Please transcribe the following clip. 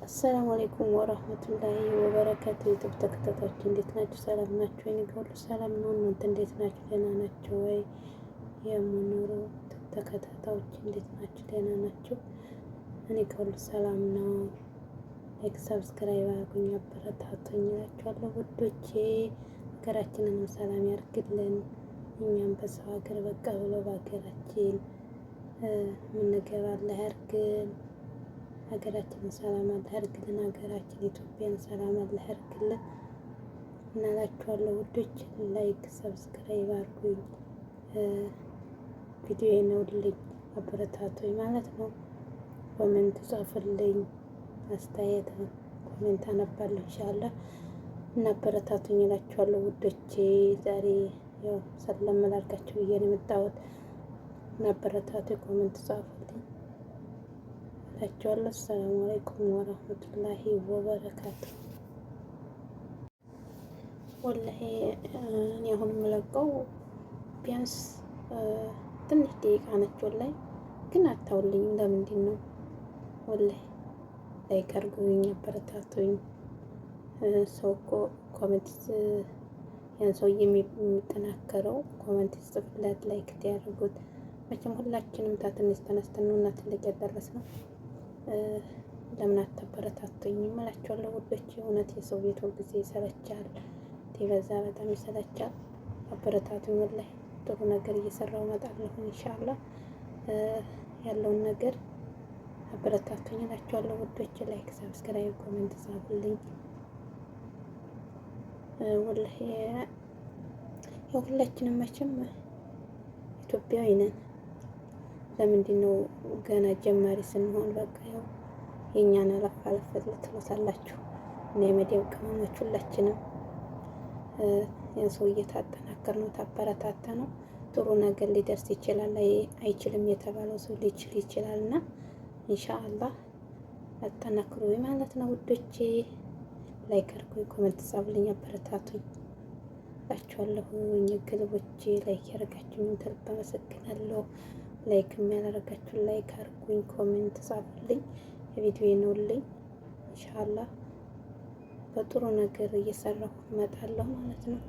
አሰላሙ አለይኩም ወራህመቱላሂ ወበረካቱ። YouTube ተከታታዮች እንዴት ናችሁ? ሰላም ናችሁ ወይ? እኔ ሁሉ ሰላም ነው። እናንተ እንዴት ናችሁ? ደህና ናችሁ ወይ? የምኖሩ ተከታታዮች እንዴት ናችሁ? ደህና ናችሁ? እኔ ከሁሉ ሰላም ነው። Like subscribe አድርጉኝ፣ አበረታቱኝ እላችኋለሁ ውዶቼ። ሀገራችንንም ሰላም ያርግልን። እኛም በሰው ሀገር በቃ ብሎ በሀገራችን የምንገባ አላህ ያርግን። ሀገራችንን ሰላም አላህ ያርግልን። ሀገራችን ኢትዮጵያን ሰላም አላህ ያርግልን እናላችኋለሁ ውዶች። Like subscribe አድርጉኝ፣ ቪዲዮ ነውልኝ፣ አበረታቱኝ ማለት ነው። Comment ጻፉልኝ፣ አስተያየት comment አነባለሁ ኢንሻአላህ እና አበረታቱኝ እላችኋለሁ ውዶቼ። ዛሬ ያው ሰላም ላድርጋችሁ ብዬ ነው የመጣሁት። እና አበረታቱኝ፣ comment ጻፉልኝ እላችኋለሁ። አሰላሙ አለይኩም ወራህመቱላሂ ወበረካቱ። ወላሂ እኔ አሁን የምለቀው ቢያንስ ትንሽ ደቂቃ ነች። ወላሂ ግን አታውልኝም። ለምንድን ነው ወላሂ? Like አድርጉኝ፣ አበረታቱኝ። ሰው እኮ comment ያን ሰው የሚጠናከረው comment ጽፍለት like ያደርጉት። መቼም ሁላችንም ታትንሽ ተነስተን ነው እና ትልቅ ያደረስነው። ለምን አታበረታቱኝም እላቸዋለሁ ውዶች። እውነት የሰው ቤት ሁልጊዜ ይሰለቻል፣ በዛ በጣም ይሰለቻል። አበረታቱኝ። ወላሂ ጥሩ ነገር እየሰራሁ እመጣለሁ ኢንሻአላህ። ያለውን ነገር አበረታቱኝ እላቸዋለሁ ውዶች። Like subscribe፣ comment ጻፉልኝ። ወላሂ ያው ሁላችንም መቼም ኢትዮጵያዊ ነን። ለምንድን ነው ገና ጀማሪ ስንሆን በቃ ያው የእኛን አለፍ አለፍ ልትሉታላችሁ። እና የመዲያው ቅመሞች ሁላችንም ያን ሰው እየታጠናከር ነው ታበረታታ ነው ጥሩ ነገር ሊደርስ ይችላል። አይችልም የተባለው ሰው ሊችል ይችላል። እና ኢንሻአላህ አጠናክሩ ማለት ነው ውዶቼ። Like አድርጉኝ፣ comment ጻፉልኝ፣ አበረታቱኝ እላችኋለሁኝ። ግልቦቼ like ያደረጋችሁኝ ከልብ አመሰግናለሁ። Like ያላደረጋችሁ like አድርጉኝ፣ comment ጻፉልኝ፣ ቪዲዮ ነውልኝ። ኢንሻአላህ በጥሩ ነገር እየሰራሁ እመጣለሁ ማለት ነው።